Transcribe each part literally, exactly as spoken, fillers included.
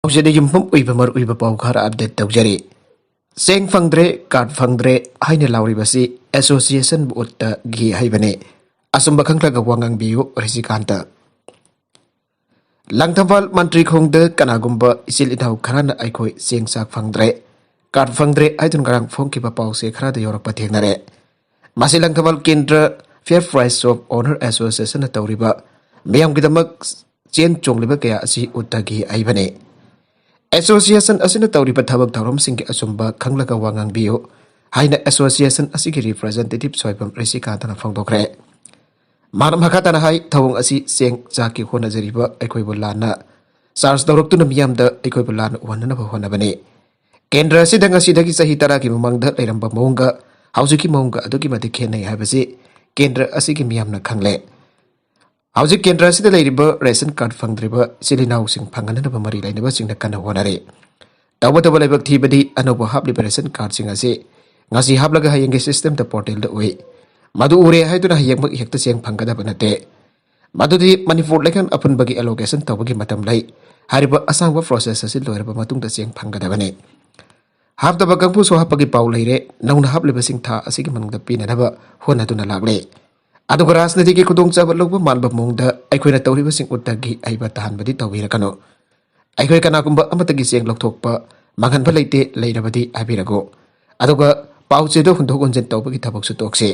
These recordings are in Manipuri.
ꯍꯧꯖꯤꯛꯇꯤ ꯌꯨꯝꯐꯝ ꯑꯣꯏꯕ ꯃꯔꯨꯑꯣꯏꯕ ꯄꯥꯎ ꯈꯔ ꯑꯞꯗꯦꯠ ꯇꯧꯖꯔꯤ꯫ ꯆꯦꯡ ꯐꯪꯗ꯭ꯔꯦ, ꯀꯥꯔꯗ ꯐꯪꯗ꯭ꯔꯦ ꯍꯥꯏꯅ ꯂꯥꯎꯔꯤꯕꯁꯤ ꯑꯦꯁꯣꯁꯤꯌꯦꯁꯟꯕꯨ ꯎꯠꯇꯒꯤ ꯍꯩꯕꯅꯤ꯫ ꯑꯆꯨꯝꯕ ꯈꯪꯂꯒ ꯋꯥ ꯉꯥꯡꯕꯤꯌꯨ, ꯔꯤꯁꯤꯀꯥꯟꯇ꯫ ꯂꯪꯊꯕꯥꯜ ꯃꯟꯇ꯭ꯔꯤ ꯈꯣꯡꯗ ꯀꯅꯥꯒꯨꯝꯕ ꯏꯆꯤꯜ ꯏꯅꯥꯎ ꯈꯔꯅ ꯑꯩꯈꯣꯏ ꯆꯦꯡ ꯆꯥꯛ ꯐꯪꯗ꯭ꯔꯦ, ꯀꯥꯔꯗ ꯐꯪꯗ꯭ꯔꯦ ꯍꯥꯏꯗꯨꯅ ꯉꯔꯥꯡ ꯐꯣꯡꯈꯤꯕ ꯄꯥꯎꯁꯦ ꯈꯔꯗ ꯌꯧꯔꯛꯄ ꯊꯦꯡꯅꯔꯦ꯫ ꯃꯁꯤ ꯂꯪꯊꯕꯥꯜ ꯀꯦꯟꯗ꯭ꯔ Fair Price Shop Owner Association ꯅ ꯇꯧꯔꯤꯕ ꯃꯤꯌꯥꯝꯒꯤꯗꯃꯛ ꯆꯦꯟ ꯆꯣꯡꯂꯤꯕ ꯀꯌꯥ ꯑꯁꯤ ꯎꯠꯇꯒꯤ ꯍꯩꯕꯅꯤ꯫ ꯑꯦꯁꯣꯁꯤꯌꯦꯁꯟ ꯑꯁꯤꯅ ꯇꯧꯔꯤꯕ ꯊꯕꯛ ꯊꯧꯔꯝꯁꯤꯡꯒꯤ ꯑꯆꯨꯝꯕ ꯈꯪꯂꯒ ꯋꯥ ꯉꯥꯡꯕꯤꯌꯨ ꯍꯥꯏꯅ ꯑꯦꯁꯣꯁꯤꯌꯦꯁꯟ ꯑꯁꯤꯒꯤ ꯔꯤꯄ꯭ꯔꯖꯦꯟꯇꯦꯇꯤꯚ ꯁꯣꯏꯕꯝ ꯔꯤꯁꯤꯀꯥꯟꯇꯅ ꯐꯣꯡꯗꯣꯛꯈ꯭ꯔꯦ꯫ ꯃꯍꯥꯛꯅ ꯃꯈꯥ ꯇꯥꯅ ꯍꯥꯏ, ꯊꯧꯑꯣꯡ ꯑꯁꯤ ꯆꯦꯡ ꯆꯥꯛꯀꯤ ꯍꯣꯠꯅꯖꯔꯤꯕ ꯑꯩꯈꯣꯏꯕꯨ ꯂꯥꯟꯅ ꯆꯥꯔꯖ ꯇꯧꯔꯛꯇꯨꯅ ꯃꯤꯌꯥꯝꯗ ꯑꯩꯈꯣꯏꯕꯨ ꯂꯥꯟꯅ ꯎꯍꯟꯅꯅꯕ ꯍꯣꯠꯅꯕꯅꯤ꯫ ꯀꯦꯟꯗ꯭ꯔ ꯑꯁꯤꯗ ꯉꯁꯤꯗꯒꯤ ꯆꯍꯤ ꯇꯔꯥꯒꯤ ꯃꯃꯥꯡꯗ ꯂꯩꯔꯝꯕ ꯃꯑꯣꯡꯒ ꯍꯧꯖꯤꯛꯀꯤ ꯃꯑꯣꯡꯒ ꯑꯗꯨꯛꯀꯤ ꯃꯇꯤꯛ ꯈꯦꯠꯅꯩ ꯍꯥꯏꯕꯁꯤ ꯀꯦꯟꯗ꯭ꯔ ꯑꯁꯤꯒꯤ ꯃꯤꯌꯥꯝꯅ ꯈꯪꯂꯦ꯫ ꯍꯧꯖꯤꯛ ꯀꯦꯟꯗ꯭ꯔ ꯑꯁꯤꯗ ꯂꯩꯔꯤꯕ ꯔꯦꯁꯟ ꯀꯥꯔꯗ ꯐꯪꯗ꯭ꯔꯤꯕ ꯏꯆꯤꯜ ꯏꯅꯥꯎꯁꯤꯡ ꯐꯪꯍꯟꯅꯅꯕ ꯃꯔꯤ ꯂꯩꯅꯕꯁꯤꯡꯅ ꯀꯟꯅ ꯍꯣꯠꯅꯔꯤ꯫ ꯇꯧꯕꯇꯕꯨ ꯂꯥꯏꯕꯛ ꯊꯤꯕꯗꯤ ꯑꯅꯧꯕ ꯍꯥꯞꯂꯤꯕ ꯔꯦꯁꯟ ꯀꯥꯔꯗꯁꯤꯡ ꯑꯁꯤ ꯉꯁꯤ ꯍꯥꯞꯂꯒ ꯍꯌꯦꯡꯒꯤ ꯁꯤꯁꯇꯦꯝꯗ ꯄꯣꯔꯇꯦꯜꯗ ꯎꯏ꯫ ꯃꯗꯨ ꯎꯔꯦ ꯍꯥꯏꯗꯨꯅ ꯍꯌꯦꯡꯃꯛ ꯍꯦꯛꯇ ꯆꯦꯡ ꯐꯪꯒꯗꯕ ꯅꯠꯇꯦ꯫ ꯃꯗꯨꯗꯤ ꯃꯅꯤꯄꯨꯔ ꯂꯩꯉꯥꯛ ꯑꯄꯨꯟꯕꯒꯤ ꯑꯦꯂꯣꯀꯦꯁꯟ ꯇꯧꯕꯒꯤ ꯃꯇꯝ ꯂꯩ꯫ ꯍꯥꯏꯔꯤꯕ ꯑꯁꯥꯡꯕ ꯄ꯭ꯔꯣꯁꯦꯁ ꯑꯁꯤ ꯂꯣꯏꯔꯕ ꯃꯇꯨꯡꯗ ꯆꯦꯡ ꯐꯪꯒꯗꯕꯅꯤ꯫ ꯍꯥꯞꯇꯕ ꯀꯥꯡꯕꯨꯁꯨ ꯍꯥꯞꯄꯒꯤ ꯄꯥꯎ ꯂꯩꯔꯦ꯫ ꯅꯧꯅ ꯍꯥꯞꯂꯤꯕꯁꯤꯡ ꯊꯥ ꯑꯁꯤꯒꯤ ꯃꯅꯨꯡꯗ ꯄꯤꯅꯅꯕ ꯍꯣꯠꯅꯗꯨꯅ ꯂꯥꯛꯂꯦ꯫ ꯑꯗꯨꯒ ꯔꯥꯖꯅꯤꯇꯤꯒꯤ ꯈꯨꯗꯣꯡꯆꯥꯕ ꯂꯧꯕ ꯃꯥꯟꯕ ꯃꯑꯣꯡꯗ ꯑꯩꯈꯣꯏꯅ ꯇꯧꯔꯤꯕꯁꯤꯡ ꯎꯠꯇꯒꯤ ꯍꯩꯕ ꯇꯥꯍꯟꯕꯗꯤ ꯇꯧꯕꯤꯔꯛꯀꯅꯨ꯫ ꯑꯩꯈꯣꯏ ꯀꯅꯥꯒꯨꯝꯕ ꯑꯃꯠꯇꯒꯤ ꯆꯦꯡ ꯂꯧꯊꯣꯛꯄ ꯃꯥꯡꯍꯟꯕ ꯂꯩꯇꯦ, ꯂꯩꯔꯕꯗꯤ ꯍꯥꯏꯕꯤꯔꯛꯎ꯫ ꯑꯗꯨꯒ ꯄꯥꯎ ꯆꯦꯗꯣ ꯍꯨꯟꯗꯣꯛ ꯍꯨꯟꯖꯤꯟ ꯇꯧꯕꯒꯤ ꯊꯕꯛꯁꯨ ꯇꯣꯛꯁꯤ꯫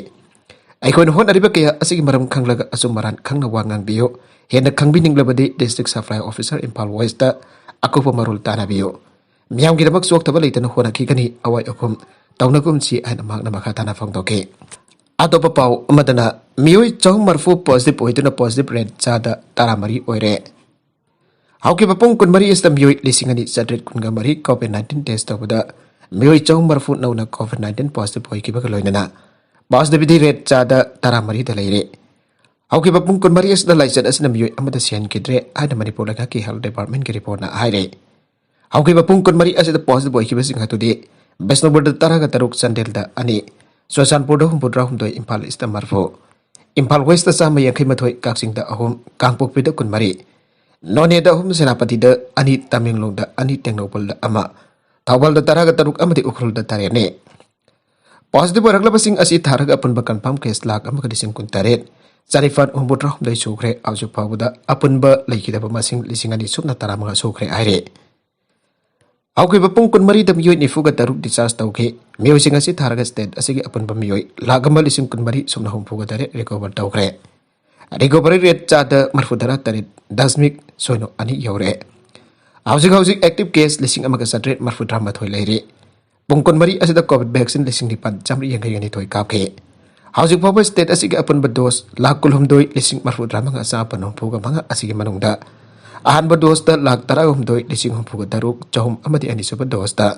ꯑꯩꯈꯣꯏꯅ ꯍꯣꯠꯅꯔꯤꯕ ꯀꯌꯥ ꯑꯁꯤꯒꯤ ꯃꯔꯝ ꯈꯪꯂꯒ ꯑꯆꯨꯝ ꯑꯔꯥꯟ ꯈꯪꯅ ꯋꯥ ꯉꯥꯡꯕꯤꯌꯨ꯫ ꯍꯦꯟꯅ ꯈꯪꯕꯤꯅꯤꯡꯂꯕꯗꯤ District Supply Officer, Imphal West ꯇ ꯑꯀꯨꯞꯄ ꯃꯔꯣꯜ ꯇꯥꯟꯅꯕꯤꯌꯨ꯫ ꯃꯤꯌꯥꯝꯒꯤꯗꯃꯛ ꯆꯣꯛꯊꯕ ꯂꯩꯇꯅ ꯍꯣꯠꯅꯈꯤꯒꯅꯤ, ꯑꯋꯥꯏ ꯑꯈꯨꯝ ꯇꯧꯅꯒꯨꯝꯁꯤ ꯍꯥꯏꯅ ꯃꯍꯥꯛꯅ ꯃꯈꯥ ꯇꯥꯅ ꯐꯣꯡꯗꯣꯛꯈꯤ꯫ ꯑꯇꯣꯞꯄ ꯄꯥꯎ ꯑꯃꯗꯅ, ꯃꯤꯑꯣꯏ ꯆꯍꯨꯝ ꯃꯔꯤꯐꯨ ꯄꯣꯖꯤꯇꯤꯚ ꯑꯣꯏꯗꯨꯅ ꯄꯣꯖꯤꯇꯤꯚ ꯔꯦꯠ ꯆꯥꯗ ꯇꯔꯥꯃꯔꯤ ꯑꯣꯏꯔꯦ꯫ ꯍꯧꯈꯤꯕ ꯄꯨꯡ ꯀꯨꯟꯃꯔꯤ ꯑꯁꯤꯗ ꯃꯤꯑꯣꯏ ꯂꯤꯁꯤꯡ ꯑꯅꯤ ꯆꯥꯇ꯭ꯔꯦꯠ ꯀꯨꯟꯒ ꯃꯔꯤ ꯀꯣꯚꯤꯗ ꯅꯥꯏꯟꯇꯤꯟ ꯇꯦꯁ ꯇꯧꯕꯗ ꯃꯤꯑꯣꯏ ꯆꯍꯨꯝ ꯃꯔꯤꯐꯨ ꯅꯧꯅ ꯀꯣꯚꯤꯗ ꯅꯥꯏꯟꯇꯤꯟ ꯄꯣꯖꯤꯇꯤꯚ ꯑꯣꯏꯈꯤꯕꯒ ꯂꯣꯏꯅꯅ ꯄꯣꯖꯤꯇꯤꯚꯤꯇꯤ ꯔꯦꯠ ꯆꯥꯗ ꯇꯔꯥꯃꯔꯤꯗ ꯂꯩꯔꯦ꯫ ꯍꯧꯈꯤꯕ ꯄꯨꯡ ꯀꯨꯟꯃꯔꯤ ꯑꯁꯤꯗ ꯂꯥꯏꯆꯠ ꯑꯁꯤꯅ ꯃꯤꯑꯣꯏ ꯑꯃꯗ ꯁꯤꯍꯟꯈꯤꯗ꯭ꯔꯦ ꯍꯥꯏꯅ ꯃꯅꯤꯄꯨꯔ ꯂꯩꯉꯥꯛꯀꯤ ꯍꯦꯜꯊ ꯗꯤꯄꯥꯔꯠꯃꯦꯟꯒꯤ ꯔꯤꯄꯣꯔꯠꯅ ꯍꯥꯏꯔꯦ꯫ ꯍꯧꯈꯤꯕ ꯄꯨꯡ ꯀꯨꯟꯃꯔꯤ ꯑꯁꯤꯗ ꯄꯣꯖꯤꯇꯤꯚ ꯑꯣꯏꯈꯤꯕꯁꯤꯡ ꯑꯗꯨꯗꯤ ꯕꯤꯁꯅꯨꯄꯨꯔꯗ ꯇꯔꯥꯒ ꯇꯔꯨꯛ, ꯆꯥꯟꯗꯦꯜꯗ ꯑꯅꯤ, ꯆꯨꯔꯆꯥꯟꯄꯨꯔꯗ ꯍꯨꯝꯐꯨꯇꯔꯥꯍꯨꯝꯗꯣꯏ, ꯏꯝꯐꯥꯜ ꯏꯁꯇ ꯃꯔꯤꯐꯨ, ꯏꯝꯐꯥꯜ ꯋꯦꯁꯇ ꯆꯥꯝꯃ ꯌꯥꯡꯈꯩ ꯃꯥꯊꯣꯏ, ꯀꯛꯆꯤꯡꯗ ꯑꯍꯨꯝ, ꯀꯥꯡꯄꯣꯛꯄꯤꯗ ꯀꯨꯟꯃꯔꯤ, ꯅꯣꯅꯦꯗ ꯑꯍꯨꯝ, ꯁꯦꯅꯥꯄꯇꯤꯗ ꯑꯅꯤ, ꯇꯃꯦꯡꯂꯣꯡꯗ ꯑꯅꯤ, ꯇꯦꯡꯅꯧꯄꯜꯗ ꯑꯃ, ꯊꯧꯕꯥꯜꯗ ꯇꯔꯥꯒ ꯇꯔꯨꯛ ꯑꯃꯗꯤ ꯎꯈ꯭ꯔꯨꯜꯗ ꯇꯔꯦꯠꯅꯤ꯫ ꯄꯣꯖꯤꯇꯤꯚ ꯑꯣꯏꯔꯛꯂꯕꯁꯤꯡ ꯑꯁꯤ ꯊꯥꯔꯒ ꯑꯄꯨꯟꯕ ꯀꯟꯐꯥꯔꯝ ꯀꯦꯁ ꯂꯥꯈ ꯑꯃꯒ ꯂꯤꯁꯤꯡ ꯀꯨꯟꯇꯔꯦꯠ, ꯆꯅꯤꯄꯥꯟ ꯍꯨꯝꯐꯨꯇꯔꯥꯍꯨꯝꯗꯣꯏ ꯁꯨꯈ꯭ꯔꯦ꯫ ꯍꯧꯖꯤꯛ ꯐꯥꯎꯕꯗ ꯑꯄꯨꯟꯕ ꯂꯩꯈꯤꯗꯕ ꯃꯁꯤꯡ ꯂꯤꯁꯤꯡ ꯑꯅꯤ ꯁꯨꯞꯅ ꯇꯔꯥꯃꯉꯥ ꯁꯨꯈ꯭ꯔꯦ ꯍꯥꯏꯔꯦ꯫ ꯍꯧꯈꯤꯕ ꯄꯨꯡ ꯀꯨꯟꯃꯔꯤꯗ ꯃꯤꯑꯣꯏ ꯅꯤꯐꯨꯒ ꯇꯔꯨꯛ ꯗꯤꯁꯆꯥꯔꯖ ꯇꯧꯈꯤ꯫ ꯃꯤꯑꯣꯏꯁꯤꯡ ꯑꯁꯤ ꯊꯥꯔꯒ ꯁ꯭ꯇꯦꯠ ꯑꯁꯤꯒꯤ ꯑꯄꯨꯟꯕ ꯃꯤꯑꯣꯏ ꯂꯥꯈ ꯑꯃ ꯂꯤꯁꯤꯡ ꯀꯨꯟꯃꯔꯤ ꯁꯨꯞꯅ ꯍꯨꯝꯐꯨꯒ ꯇꯔꯦꯠ ꯔꯤꯀꯣꯚꯔ ꯇꯧꯈ꯭ꯔꯦ꯫ ꯔꯤꯀꯣꯚꯔꯤ ꯔꯦꯠ ꯆꯥꯗ ꯃꯔꯐꯨꯇꯔꯥ ꯇꯔꯦꯠ ꯗꯁꯃꯤꯛ ꯁꯣꯏꯅꯣ ꯑꯅꯤ ꯌꯧꯔꯦ꯫ ꯍꯧꯖꯤꯛ ꯍꯧꯖꯤꯛ ꯑꯦꯛꯇꯤꯚ ꯀꯦꯁ ꯂꯤꯁꯤꯡ ꯑꯃꯒ ꯆꯥꯇ꯭ꯔꯦꯠ ꯃꯔꯐꯨꯇꯔꯥ ꯃꯥꯊꯣꯏ ꯂꯩꯔꯤ꯫ ꯄꯨꯡ ꯀꯨꯟꯃꯔꯤ ꯑꯁꯤꯗ ꯀꯣꯚꯤꯗ ꯚꯦꯛꯁꯤꯟ ꯂꯤꯁꯤꯡ ꯅꯤꯄꯥꯟ ꯆꯥꯃꯔꯤ ꯌꯥꯡꯈꯩꯒ ꯅꯤꯊꯣꯏ ꯀꯥꯞꯈꯤ꯫ ꯍꯧꯖꯤꯛ ꯐꯥꯎꯕ ꯁ꯭ꯇꯦꯠ ꯑꯁꯤꯒꯤ ꯑꯄꯨꯟꯕ ꯗꯣꯁ ꯂꯥꯈ ꯀꯨꯟꯍꯨꯝꯗꯣꯏ ꯂꯤꯁꯤꯡ ꯃꯔꯐꯨꯇꯔꯥ ꯃꯉꯥ ꯆꯥꯃꯥꯄꯟ ꯍꯨꯝꯐꯨꯒ ꯃꯉꯥ ꯑꯁꯤꯒꯤ ꯃꯅꯨꯡꯗ ꯑꯍꯥꯟꯕ ꯗꯣꯁꯇ ꯂꯥꯈ ꯇꯔꯥꯍꯨꯝꯗꯣꯏ ꯂꯤꯁꯤꯡ ꯍꯨꯝꯐꯨꯒ ꯇꯔꯨꯛ ꯆꯍꯨꯝ ꯑꯃꯗꯤ ꯑꯅꯤꯁꯨꯕ ꯗꯣꯁꯇ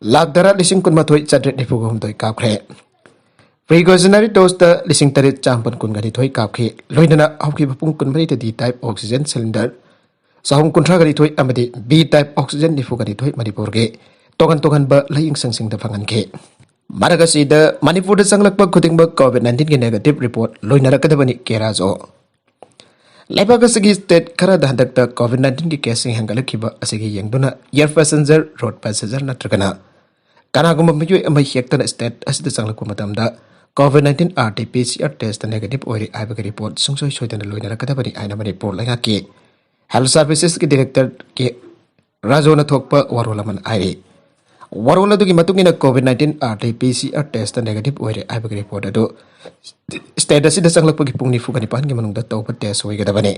ꯂꯥꯈ ꯇꯔꯥ ꯂꯤꯁꯤꯡ ꯀꯨꯟꯃꯥꯊꯣꯏ ꯆꯥꯇ꯭ꯔꯦꯠ ꯅꯤꯐꯨꯒ ꯍꯨꯝꯗꯣꯏ ꯀꯥꯞꯈ꯭ꯔꯦ꯫ ꯄ꯭ꯔꯤꯀꯣꯁꯅꯔꯤ ꯗꯣꯁꯇ ꯂꯤꯁꯤꯡ ꯇꯔꯦꯠ ꯆꯥꯃꯥꯄꯟ ꯀꯨꯟꯒ ꯅꯤꯊꯣꯏ ꯀꯥꯞꯈꯤ꯫ ꯂꯣꯏꯅꯅ ꯍꯧꯈꯤꯕ ꯄꯨꯡ ꯀꯨꯟꯃꯔꯤꯗ ꯗꯤ ꯇꯥꯏꯞ ꯑꯣꯛꯁꯤꯖꯦꯟ ꯁꯤꯂꯤꯟꯗꯔ ꯆꯍꯨꯝ ꯀꯨꯟꯊ꯭ꯔꯥꯒ ꯅꯤꯊꯣꯏ ꯑꯃꯗꯤ ꯕꯤ ꯇꯥꯏꯞ ꯑꯣꯛꯁꯤꯖꯦꯟ ꯅꯤꯐꯨꯒ ꯅꯤꯊꯣꯏ ꯃꯅꯤꯄꯨꯔꯒꯤ ꯇꯣꯉꯥꯟ ꯇꯣꯉꯥꯟꯕ ꯂꯥꯏꯌꯦꯡꯁꯪꯁꯤꯡꯗ ꯐꯪꯍꯟꯈꯤ꯫ ꯃꯔꯛ ꯑꯁꯤꯗ ꯃꯅꯤꯄꯨꯔꯗ ꯆꯪꯂꯛꯄ ꯈꯨꯗꯤꯡꯃꯛ ꯀꯣꯚꯤꯗ ꯅꯥꯏꯟꯇꯤꯟꯒꯤ ꯅꯦꯒꯦꯇꯤꯚ ꯔꯤꯄꯣꯔꯠ ꯂꯣꯏꯅꯔꯛꯀꯗꯕꯅꯤ, ꯀꯦ ꯔꯥꯖꯨ꯫ ꯂꯩꯕꯥꯛ ꯑꯁꯤꯒꯤ ꯁ꯭ꯇꯦꯠ ꯈꯔꯗ ꯍꯟꯗꯛꯇ ꯀꯣꯚꯤꯗ ꯅꯥꯏꯟꯇꯤꯟꯒꯤ ꯀꯦꯁꯁꯤꯡ ꯍꯦꯟꯒꯠꯂꯛꯈꯤꯕ ꯑꯁꯤꯒꯤ ꯌꯦꯡꯗꯨꯅ ꯑꯦꯌꯔ ꯄꯦꯁꯦꯟꯖꯔ, ꯔꯣꯗ ꯄꯦꯁꯦꯟꯖꯔ ꯅꯠꯇ꯭ꯔꯒꯅ ꯀꯅꯥꯒꯨꯝꯕ ꯃꯤꯑꯣꯏ ꯑꯃ ꯍꯦꯛꯇꯅ ꯁ꯭ꯇꯦꯠ ꯑꯁꯤꯗ ꯆꯪꯂꯛꯄ ꯃꯇꯝꯗ COVID nineteen R T P C R test negative ꯑꯣꯏꯔꯦ ꯍꯥꯏꯕꯒꯤ ꯔꯤꯄꯣꯔꯠ ꯁꯨꯡꯁꯣꯏ ꯁꯣꯏꯗꯅ ꯂꯣꯏꯅꯔꯛꯀꯗꯕꯅꯤ ꯍꯥꯏꯅ ꯃꯅꯤꯄꯨꯔ ꯂꯩꯉꯥꯛꯀꯤ ꯍꯦꯜꯊ ꯁꯥꯔꯚꯤꯁꯦꯁꯀꯤ ꯗꯤꯔꯦꯛꯇꯔ ꯀꯦ ꯔꯥꯖꯨꯅ ꯊꯣꯛꯄ ꯋꯥꯔꯣꯜ ꯑꯃꯅ ꯍꯥꯏꯔꯤ꯫ ꯋꯥꯔꯣꯜ ꯑꯗꯨꯒꯤ ꯃꯇꯨꯡ ꯏꯟꯅ COVID nineteen R T P C R test negative ꯑꯣꯏꯔꯦ ꯍꯥꯏꯕꯒꯤ ꯔꯤꯄꯣꯔꯠ ꯑꯗꯨ ꯁ꯭ꯇꯦꯠ ꯑꯁꯤꯗ ꯆꯪꯂꯛꯄꯒꯤ ꯄꯨꯡ ꯅꯤꯐꯨꯒ ꯅꯤꯄꯥꯟꯒꯤ ꯃꯅꯨꯡꯗ ꯇꯧꯕ ꯇꯦꯁ ꯑꯣꯏꯒꯗꯕꯅꯤ꯫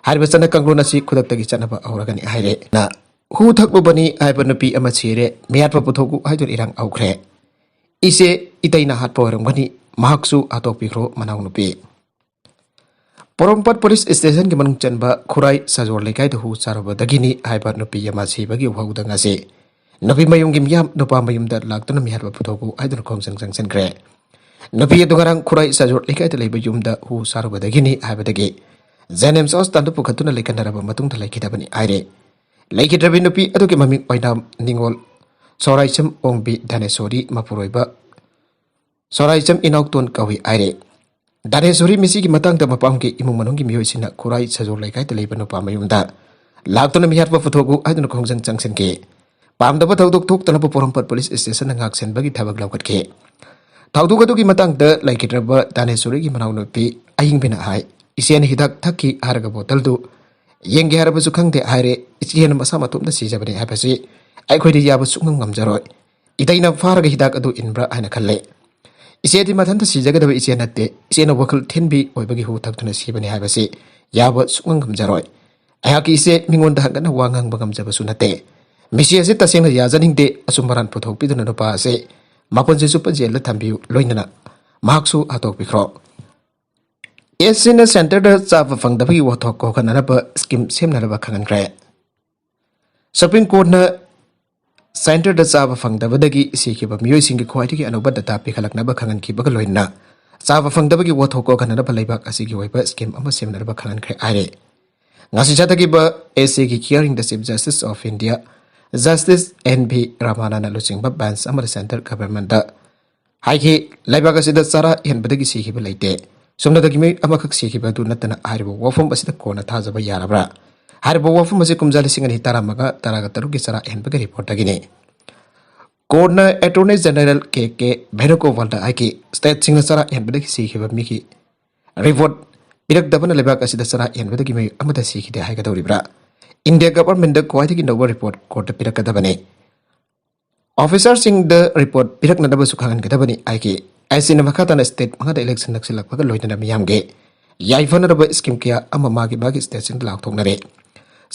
ꯍꯥꯏꯔꯤꯕ ꯆꯠꯅ ꯀꯥꯡꯂꯣꯟ ꯑꯁꯤ ꯈꯨꯗꯛꯇꯒꯤ ꯆꯠꯅꯕ ꯍꯧꯔꯒꯅꯤ ꯍꯥꯏꯔꯦ꯫ ꯅ ꯍꯨ ꯊꯛꯂꯨꯕꯅꯤ ꯍꯥꯏꯕ ꯅꯨꯄꯤ ꯑꯃ ꯁꯤꯔꯦ꯫ ꯃꯤꯍꯥꯠꯄ ꯄꯨꯊꯣꯛꯎ ꯍꯥꯏꯗꯨꯅ ꯏꯔꯥꯡ ꯍꯧꯈ꯭ꯔꯦ꯫ ꯏꯆꯦ ꯏꯇꯩꯅ ꯍꯥꯠꯄ ꯑꯣꯏꯔꯝꯒꯅꯤ, ꯃꯍꯥꯛꯁꯨ ꯍꯥꯠꯇꯣꯛꯄꯤꯈ꯭ꯔꯣ ꯃꯅꯥꯎꯅꯨꯄꯤ꯫ ꯄꯣꯔꯣꯝꯄꯥꯠ ꯄꯨꯂꯤꯁ ꯁ꯭ꯇꯦꯁꯟꯒꯤ ꯃꯅꯨꯡ ꯆꯟꯕ ꯈꯨꯔꯥꯏ ꯁꯥꯖꯣꯔ ꯂꯩꯀꯥꯏꯗ ꯍꯨ ꯆꯥꯔꯨꯕꯗꯒꯤꯅꯤ ꯍꯥꯏꯕ ꯅꯨꯄꯤ ꯑꯃ ꯁꯤꯕꯒꯤ ꯋꯥꯍꯧꯗ ꯉꯁꯤ ꯅꯨꯄꯤ ꯃꯌꯨꯝꯒꯤ ꯃꯤꯌꯥꯝ ꯅꯨꯄꯥ ꯃꯌꯨꯝꯗ ꯂꯥꯛꯇꯨꯅ ꯃꯤꯍꯥꯠꯄ ꯄꯨꯊꯣꯛꯎ ꯍꯥꯏꯗꯨꯅ ꯈꯣꯡꯖꯪ ꯆꯪꯁꯤꯟꯈ꯭ꯔꯦ꯫ ꯅꯨꯄꯤ ꯑꯗꯨ ꯉꯔꯥꯡ ꯈꯨꯔꯥꯏ ꯁꯥꯖꯣꯔ ꯂꯩꯀꯥꯏꯗ ꯂꯩꯕ ꯌꯨꯝꯗ ꯍꯨ ꯆꯥꯔꯨꯕꯗꯒꯤꯅꯤ ꯍꯥꯏꯕꯗꯒꯤ ꯖꯦꯅꯤꯝꯁ ꯍꯣꯁꯄꯤꯇꯥꯜꯗ ꯄꯨꯈꯠꯇꯨꯅ ꯂꯩꯈꯠꯅꯔꯕ ꯃꯇꯨꯡꯗ ꯂꯩꯈꯤꯗꯕꯅꯤ ꯍꯥꯏꯔꯦ꯫ ꯂꯩꯈꯤꯗ꯭ꯔꯕꯤ ꯅꯨꯄꯤ ꯑꯗꯨꯒꯤ ꯃꯃꯤꯡ ꯑꯣꯏꯅꯥꯝ ꯅꯤꯉꯣꯜ ꯁꯣꯔꯥꯏꯆꯝ ꯑꯣꯡꯕꯤ ꯙꯅꯦꯁꯣꯔꯤ ꯃꯄꯨꯔꯣꯏꯕ ꯁꯣꯔꯥꯏꯆꯝ ꯏꯅꯥꯎꯇꯣꯟ ꯀꯧꯏ ꯍꯥꯏꯔꯦ꯫ ꯙꯅꯦꯁꯣꯔꯤ ꯃꯤꯁꯤꯒꯤ ꯃꯇꯥꯡꯗ ꯃꯄꯥꯝꯒꯤ ꯏꯃꯨꯡ ꯃꯅꯨꯡꯒꯤ ꯃꯤꯑꯣꯏꯁꯤꯡꯅ ꯈꯨꯔꯥꯏ ꯁꯖꯣꯜ ꯂꯩꯀꯥꯏꯗ ꯂꯩꯕ ꯅꯨꯄꯥ ꯃꯌꯨꯝꯗ ꯂꯥꯛꯇꯨꯅ ꯃꯤꯍꯥꯠꯄ ꯄꯨꯊꯣꯛꯎ ꯍꯥꯏꯗꯨꯅ ꯈꯣꯡꯖꯪ ꯆꯪꯁꯤꯟꯈꯤ꯫ ꯄꯥꯝꯗꯕ ꯊꯧꯗꯣꯛ ꯊꯣꯛꯇꯅꯕ ꯄꯣꯔꯣꯝꯄꯥꯠ ꯄꯨꯂꯤꯁ ꯁ꯭ꯇꯦꯁꯟꯅ ꯉꯥꯛ ꯁꯦꯟꯕꯒꯤ ꯊꯕꯛ ꯂꯧꯈꯠꯈꯤ꯫ ꯊꯧꯗꯣꯛ ꯑꯗꯨꯒꯤ ꯃꯇꯥꯡꯗ ꯂꯩꯈꯤꯗ꯭ꯔꯕ ꯙꯅꯦꯁꯣꯔꯤꯒꯤ ꯃꯅꯥꯎꯅꯨꯄꯤ ꯑꯍꯤꯡꯕꯤꯅ ꯍꯥꯏ, ꯏꯆꯦꯅ ꯍꯤꯗꯥꯛ ꯊꯛꯈꯤ ꯍꯥꯏꯔꯒ ꯕꯣꯇꯜꯗꯨ ꯌꯦꯡꯒꯦ ꯍꯥꯏꯔꯕꯁꯨ ꯈꯪꯗꯦ ꯍꯥꯏꯔꯦ꯫ ꯏꯆꯦꯅ ꯃꯁꯥ ꯃꯇꯣꯝꯇ ꯁꯤꯖꯕꯅꯤ ꯍꯥꯏꯕꯁꯤ ꯑꯩꯈꯣꯏꯗ ꯌꯥꯕ ꯁꯨꯡꯉꯝ ꯉꯝꯖꯔꯣꯏ꯫ ꯏꯇꯩꯅ ꯐꯥꯔꯒ ꯍꯤꯗꯥꯛ ꯑꯗꯨ ꯏꯟꯕ꯭ꯔꯥ ꯍꯥꯏꯅ ꯈꯜꯂꯦ꯫ ꯏꯆꯦꯗꯤ ꯃꯊꯟꯇ ꯁꯤꯖꯒꯗꯕ ꯏꯆꯦ ꯅꯠꯇꯦ꯫ ꯏꯆꯦꯅ ꯋꯥꯈꯜ ꯊꯤꯟꯕꯤ ꯑꯣꯏꯕꯒꯤ ꯍꯨ ꯊꯛꯇꯨꯅ ꯁꯤꯕꯅꯤ ꯍꯥꯏꯕꯁꯤ ꯌꯥꯕ ꯁꯨꯡꯉꯝ ꯉꯝꯖꯔꯣꯏ꯫ ꯑꯩꯍꯥꯛꯀꯤ ꯏꯆꯦ ꯃꯤꯉꯣꯟꯗ ꯍꯪꯒꯠꯅ ꯋꯥ ꯉꯥꯡꯕ ꯉꯝꯖꯕꯁꯨ ꯅꯠꯇꯦ꯫ ꯃꯤꯁꯤ ꯑꯁꯤ ꯇꯁꯦꯡꯅ ꯌꯥꯖꯅꯤꯡꯗꯦ꯫ ꯑꯆꯨꯝ ꯑꯔꯥꯟ ꯄꯨꯊꯣꯛꯄꯤꯗꯨꯅ ꯅꯨꯄꯥ ꯑꯁꯤ ꯃꯄꯨꯟꯁꯤ ꯆꯨꯞꯄ ꯖꯦꯜꯗ ꯊꯝꯕꯤꯌꯨ, ꯂꯣꯏꯅꯅ ꯃꯍꯥꯛꯁꯨ ꯍꯥꯠꯇꯣꯛꯄꯤꯈ꯭ꯔꯣ꯫ ꯑꯦꯁ ꯁꯤꯅ ꯁꯦꯟꯇꯔꯗ ꯆꯥꯕ ꯐꯪꯗꯕꯒꯤ ꯋꯥꯊꯣꯛ ꯀꯣꯛꯍꯟꯅꯅꯕ ꯁ꯭ꯀꯤꯝ ꯁꯦꯝꯅꯅꯕ ꯈꯪꯍꯟꯈ꯭ꯔꯦ꯫ ꯁꯨꯄ꯭ꯔꯤꯝ ꯀꯣꯔꯠꯅ ꯁꯦꯟꯇꯔꯗ ꯆꯥꯕ ꯐꯪꯗꯕꯗꯒꯤ ꯁꯤꯈꯤꯕ ꯃꯤꯑꯣꯏꯁꯤꯡꯒꯤ ꯈ꯭ꯋꯥꯏꯗꯒꯤ ꯑꯅꯧꯕ ꯗꯇꯥ ꯄꯤꯈꯠꯂꯛꯅꯕ ꯈꯪꯍꯟꯈꯤꯕꯒ ꯂꯣꯏꯅꯅ ꯆꯥꯕ ꯐꯪꯗꯕꯒꯤ ꯋꯥꯊꯣꯛ ꯀꯣꯛꯍꯟꯅꯅꯕ ꯂꯩꯕꯥꯛ ꯑꯁꯤꯒꯤ ꯑꯣꯏꯕ ꯁ꯭ꯀꯤꯝ ꯑꯃ ꯁꯦꯝꯅꯅꯕ ꯈꯪꯍꯟꯈ꯭ꯔꯦ ꯍꯥꯏꯔꯦ꯫ ꯉꯁꯤ ꯆꯠꯊꯈꯤꯕ ꯑꯦꯁ ꯁꯤꯒꯤ hearing the Chief Justice of India Justice N V Ramanna ꯅ ꯂꯨꯆꯤꯡꯕ ꯕꯦꯟꯆ ꯑꯃꯅ ꯁꯦꯟꯇꯔ ꯒꯚꯔꯟꯃꯦꯟꯠꯇ ꯍꯥꯏꯈꯤ, ꯂꯩꯕꯥꯛ ꯑꯁꯤꯗ ꯆꯔꯥ ꯍꯦꯟꯕꯗꯒꯤ ꯁꯤꯈꯤꯕ ꯂꯩꯇꯦ꯫ ꯁꯨꯞꯅꯇꯒꯤ ꯃꯤꯑꯣꯏ ꯑꯃꯈꯛ ꯁꯤꯈꯤꯕ ꯑꯗꯨ ꯅꯠꯇꯅ ꯍꯥꯏꯔꯤꯕ ꯋꯥꯐꯝ ꯑꯁꯤꯗ ꯀꯣꯟꯅ ꯊꯥꯖꯕ ꯌꯥꯔꯕ꯭ꯔꯥ? ꯍꯥꯏꯔꯤꯕ ꯋꯥꯐꯝ ꯑꯁꯤ ꯀꯨꯝꯖꯥ ꯂꯤꯁꯤꯡ ꯑꯅꯤ ꯇꯔꯥꯃꯉꯥ ꯇꯔꯥꯒ ꯇꯔꯨꯛꯀꯤ ꯆꯔꯥ ꯍꯦꯟꯕꯒꯤ ꯔꯤꯄꯣꯔꯠꯇꯒꯤꯅꯤ꯫ ꯀꯣꯔꯠꯅ ꯑꯦꯇꯣꯔꯅꯤ ꯖꯦꯅꯔꯦꯜ ꯀꯦ ꯀꯦ ꯚꯦꯅꯨꯒꯣꯄꯥꯜꯗ ꯍꯥꯏꯈꯤ, ꯁ꯭ꯇꯦꯠꯁꯤꯡꯅ ꯆꯔꯥ ꯍꯦꯟꯕꯗꯒꯤ ꯁꯤꯈꯤꯕ ꯃꯤꯒꯤ ꯔꯤꯄꯣꯔꯠ ꯄꯤꯔꯛꯇꯕꯅ ꯂꯩꯕꯥꯛ ꯑꯁꯤꯗ ꯆꯔꯥ ꯍꯦꯟꯕꯗꯒꯤ ꯃꯤꯑꯣꯏ ꯑꯃꯠꯇ ꯁꯤꯈꯤꯗꯦ ꯍꯥꯏꯒꯗꯧꯔꯤꯕ꯭ꯔꯥ? ꯏꯟꯗꯤꯌꯥ ꯒꯚꯔꯟꯃꯦꯟꯠꯇ ꯈ꯭ꯋꯥꯏꯗꯒꯤ ꯅꯧꯕ ꯔꯤꯄꯣꯔꯠ ꯀꯣꯔꯠꯇ ꯄꯤꯔꯛꯀꯗꯕꯅꯤ꯫ ꯑꯣꯐꯤꯁꯥꯔꯁꯤꯡꯗ ꯔꯤꯄꯣꯔꯠ ꯄꯤꯔꯛꯅꯅꯕꯁꯨ ꯈꯪꯍꯟꯒꯗꯕꯅꯤ ꯍꯥꯏꯈꯤ꯫ ꯑꯦꯁ ꯁꯤꯅ ꯃꯈꯥ ꯇꯥꯅ ꯁ꯭ꯇꯦꯠ ꯃꯉꯥꯗ ꯏꯂꯦꯛꯁꯟ ꯅꯛꯁꯤꯜꯂꯛꯄꯒ ꯂꯣꯏꯅꯅ ꯃꯤꯌꯥꯝꯒꯤ ꯌꯥꯏꯐꯅꯔꯕ ꯁ꯭ꯀꯤꯝ ꯀꯌꯥ ꯑꯃ ꯃꯥꯒꯤ ꯃꯥꯒꯤ ꯁ꯭ꯇꯦꯠꯁꯤꯡꯗ ꯂꯥꯎꯊꯣꯛꯅꯔꯦ꯫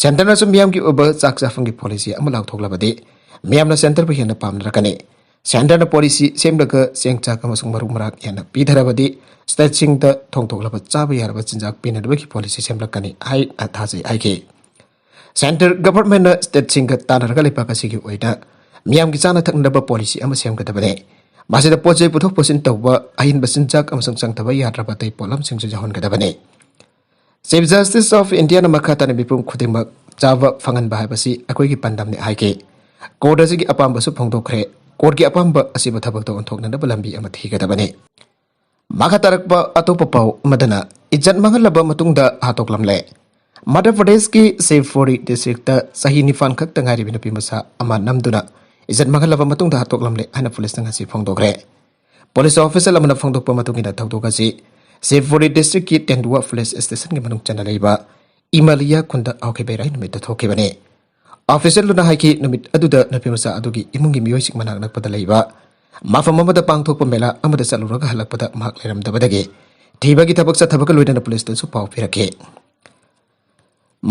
ꯁꯦꯟꯇꯔꯅꯁꯨ ꯃꯤꯌꯥꯝꯒꯤ ꯑꯣꯏꯕ ꯆꯥꯛ ꯆꯥꯐꯝꯒꯤ ꯄꯣꯂꯤꯁꯤ ꯑꯃ ꯂꯥꯎꯊꯣꯛꯂꯕꯗꯤ ꯃꯤꯌꯥꯝꯅ ꯁꯦꯟꯇꯔꯕꯨ ꯍꯦꯟꯅ ꯄꯥꯝꯅꯔꯛꯀꯅꯤ꯫ ꯁꯦꯟꯇꯔꯅ ꯄꯣꯂꯤꯁꯤ ꯁꯦꯝꯂꯒ ꯆꯦꯡ ꯆꯥꯛ ꯑꯃꯁꯨꯡ ꯃꯔꯨ ꯃꯔꯥꯡ ꯍꯦꯟꯅ ꯄꯤꯊꯔꯕꯗꯤ ꯁ꯭ꯇꯦꯠꯁꯤꯡꯗ ꯊꯣꯡ ꯊꯣꯛꯂꯕ ꯆꯥꯕ ꯌꯥꯔꯕ ꯆꯤꯟꯖꯥꯛ ꯄꯤꯅꯅꯕꯒꯤ ꯄꯣꯂꯤꯁꯤ ꯁꯦꯝꯂꯛꯀꯅꯤ ꯍꯥꯏꯅ ꯊꯥꯖꯩ ꯍꯥꯏꯈꯤ꯫ ꯁꯦꯟꯇꯔ ꯒꯚꯔꯟꯃꯦꯟꯠꯅ ꯁ꯭ꯇꯦꯠꯁꯤꯡꯒ ꯇꯥꯟꯅꯔꯒ ꯂꯩꯕꯥꯛ ꯑꯁꯤꯒꯤ ꯑꯣꯏꯅ ꯃꯤꯌꯥꯝꯒꯤ ꯆꯥꯅ ꯊꯛꯅꯅꯕ ꯄꯣꯂꯤꯁꯤ ꯑꯃ ꯁꯦꯝꯒꯗꯕꯅꯤ꯫ ꯃꯁꯤꯗ ꯄꯣꯠ ꯆꯩ ꯄꯨꯊꯣꯛ ꯄꯨꯁꯤꯟ ꯇꯧꯕ, ꯑꯍꯤꯟꯕ ꯆꯤꯟꯖꯥꯛ ꯑꯃꯁꯨꯡ ꯆꯪꯗꯕ ꯌꯥꯗ꯭ꯔꯕ ꯑꯇꯩ ꯄꯣꯠꯂꯝꯁꯤꯡꯁꯨ ꯌꯥꯎꯍꯟꯒꯗꯕꯅꯤ꯫ Chief Justice of Indiaꯅ ꯃꯈꯥ ꯇꯥꯅ ꯃꯤꯄꯨꯝ ꯈꯨꯗꯤꯡꯃꯛ ꯆꯥꯕ ꯐꯪꯍꯟꯕ ꯍꯥꯏꯕꯁꯤ ꯑꯩꯈꯣꯏꯒꯤ ꯄꯥꯟꯗꯝꯅꯤ ꯍꯥꯏꯈꯤ꯫ ꯀꯣꯔꯠ ꯑꯁꯤꯒꯤ ꯑꯄꯥꯝꯕꯁꯨ ꯐꯣꯡꯗꯣꯛꯈ꯭ꯔꯦ꯫ ꯀꯣꯔꯠꯀꯤ ꯑꯄꯥꯝꯕ ꯑꯁꯤꯕꯨ ꯊꯕꯛꯇ ꯑꯣꯟꯊꯣꯛꯅꯅꯕ ꯂꯝꯕꯤ ꯑꯃ ꯊꯤꯒꯗꯕꯅꯤ꯫ ꯃꯈꯥ ꯇꯥꯔꯛꯄ ꯑꯇꯣꯞꯄ ꯄꯥꯎ ꯑꯃꯗꯅ, ꯏꯖꯠ ꯃꯥꯡꯍꯜꯂꯕ ꯃꯇꯨꯡꯗ ꯍꯥꯠꯇꯣꯛꯂꯝꯂꯦ꯫ ꯃꯙ꯭ꯌ ꯄ꯭ꯔꯗꯦꯁꯀꯤ ꯁꯤꯕꯄꯨꯔꯤ ꯗꯤꯁꯇ꯭ꯔꯤꯛꯇ ꯆꯍꯤ ꯅꯤꯄꯥꯟ ꯈꯛꯇ ꯉꯥꯏꯔꯤꯕ ꯅꯨꯄꯤ ꯃꯆꯥ ꯑꯃ ꯅꯝꯗꯨꯅ ꯏꯖꯠ ꯃꯥꯡꯍꯜꯂꯕ ꯃꯇꯨꯡꯗ ꯍꯥꯠꯇꯣꯛꯂꯝꯂꯦ ꯍꯥꯏꯅ ꯄꯨꯂꯤꯁꯅ ꯉꯁꯤ ꯐꯣꯡꯗꯣꯛꯈ꯭ꯔꯦ꯫ ꯄꯨꯂꯤꯁ ꯑꯣꯐꯤꯁꯤꯌꯦꯜ ꯑꯃꯅ ꯐꯣꯡꯗꯣꯛꯄ ꯃꯇꯨꯡ ꯏꯟꯅ, ꯊꯧꯗꯣꯛ ꯑꯁꯤ ꯁꯤꯕꯄꯨꯔꯤ ꯗꯤꯁꯇ꯭ꯔꯤꯛꯀꯤ ꯇꯦꯟꯗꯨꯋꯥ ꯄꯨꯂꯤꯁ ꯁ꯭ꯇꯦꯁꯟꯒꯤ ꯃꯅꯨꯡ ꯆꯟꯅ ꯂꯩꯕ ꯏꯃꯥꯂꯤꯌꯥ ꯈꯨꯟꯗ ꯍꯧꯈꯤꯕ ꯏꯔꯥꯏ ꯅꯨꯃꯤꯠꯇ ꯊꯣꯛꯈꯤꯕꯅꯤ꯫ ꯑꯣꯐꯤꯁꯤꯌꯦꯜꯗꯨꯅ ꯍꯥꯏꯈꯤ, ꯅꯨꯃꯤꯠ ꯑꯗꯨꯗ ꯅꯨꯄꯤ ꯃꯆꯥ ꯑꯗꯨꯒꯤ ꯏꯃꯨꯡꯒꯤ ꯃꯤꯑꯣꯏꯁꯤꯡ ꯃꯅꯥꯛ ꯅꯛꯄꯗ ꯂꯩꯕ ꯃꯐꯝ ꯑꯃꯗ ꯄꯥꯡꯊꯣꯛꯄ ꯃꯦꯂꯥ ꯑꯃꯗ ꯆꯠꯂꯨꯔꯒ ꯍꯜꯂꯛꯄꯗ ꯃꯍꯥꯛ ꯂꯩꯔꯝꯗꯕꯗꯒꯤ ꯊꯤꯕꯒꯤ ꯊꯕꯛ ꯆꯠꯊꯕꯒ ꯂꯣꯏꯅꯅ ꯄꯨꯂꯤꯁꯇꯁꯨ ꯄꯥꯎ ꯄꯤꯔꯛꯈꯤ꯫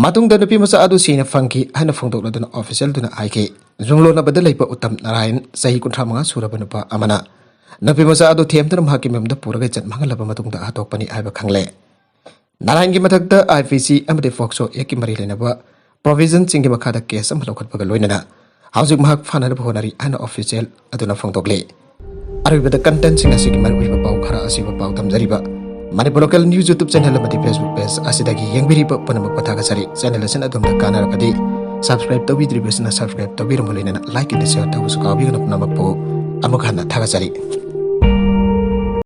ꯃꯇꯨꯡꯗ ꯅꯨꯄꯤ ꯃꯆꯥ ꯑꯗꯨ ꯁꯤꯅ ꯐꯪꯈꯤ ꯍꯥꯏꯅ ꯐꯣꯡꯗꯣꯛꯂꯗꯨꯅ ꯑꯣꯐꯤꯁꯤꯌꯦꯜꯗꯨꯅ ꯍꯥꯏꯈꯤ, ꯌꯨꯝꯂꯣꯟꯅꯕꯗ ꯂꯩꯕ ꯎꯠꯇꯝ ꯅꯥꯔꯥꯌꯟ, ꯆꯍꯤ ꯀꯨꯟꯊ꯭ꯔꯥ ꯃꯉꯥ ꯁꯨꯔꯕ ꯅꯨꯄꯥ ꯑꯃꯅ ꯅꯨꯄꯤ ꯃꯆꯥ ꯑꯗꯨ ꯊꯦꯝꯗꯨꯅ ꯃꯍꯥꯛꯀꯤ ꯃꯌꯨꯝꯗ ꯄꯨꯔꯒ ꯏꯖꯠ ꯃꯥꯡꯍꯜꯂꯕ ꯃꯇꯨꯡꯗ ꯍꯥꯠꯇꯣꯛꯄꯅꯤ ꯍꯥꯏꯕ ꯈꯪꯂꯦ꯫ ꯅꯥꯔꯥꯌꯟꯒꯤ ꯃꯊꯛꯇ ꯑꯥꯏ ꯄꯤ ꯁꯤ ꯑꯃꯗꯤ ꯐꯣꯛꯁꯣ ꯑꯦꯛꯀꯤ ꯃꯔꯤ ꯂꯩꯅꯕ ꯄ꯭ꯔꯣꯚꯤꯖꯟꯁꯤꯡꯒꯤ ꯃꯈꯥꯗ ꯀꯦꯁ ꯑꯃ ꯂꯧꯈꯠꯄꯒ ꯂꯣꯏꯅꯅ ꯍꯧꯖꯤꯛ ꯃꯍꯥꯛ ꯐꯥꯅꯅꯕ ꯍꯣꯠꯅꯔꯤ ꯍꯥꯏꯅ ꯑꯣꯐꯤꯁꯤꯌꯦꯜ ꯑꯗꯨꯅ ꯐꯣꯡꯗꯣꯛꯂꯤ꯫ ꯑꯔꯣꯏꯕꯗ ꯀꯟꯇꯦꯟꯁꯤꯡ ꯑꯁꯤꯒꯤ ꯃꯔꯨꯑꯣꯏꯕ ꯄꯥꯎ ꯈꯔ ꯑꯁꯤꯕꯨ ꯄꯥꯎ ꯊꯝꯖꯔꯤꯕ Manipur local news YouTube channel ꯑꯃꯗꯤ Facebook ꯄꯦꯖ ꯑꯁꯤꯗꯒꯤ ꯌꯦꯡꯕꯤꯔꯤꯕ ꯄꯨꯝꯅꯃꯛꯄꯨ ꯊꯥꯒꯠꯆꯔꯤ꯫ ꯆꯦꯅꯦꯜ ꯑꯁꯤꯅ ꯑꯗꯣꯝꯗ ꯀꯥꯟꯅꯔꯕꯗꯤ ꯁꯕꯁꯀ꯭ꯔꯥꯏꯕ ꯇꯧꯕꯤꯗ꯭ꯔꯤꯕꯁꯤꯅ ꯁꯕꯁꯀ꯭ꯔꯥꯏꯕ ꯇꯧꯕꯤꯔꯝꯕ ꯂꯣꯏꯅꯅ ꯂꯥꯏꯛ ꯑꯃꯗꯤ ꯁꯤꯌꯔ ꯇꯧꯕꯁꯨ ꯀꯥꯎꯕꯤꯒꯅꯨ꯫ ꯄꯨꯝꯅꯃꯛꯄꯨ ꯑꯃꯨꯛ ꯍꯟꯅ ꯊꯥꯒꯠꯆꯔꯤ꯫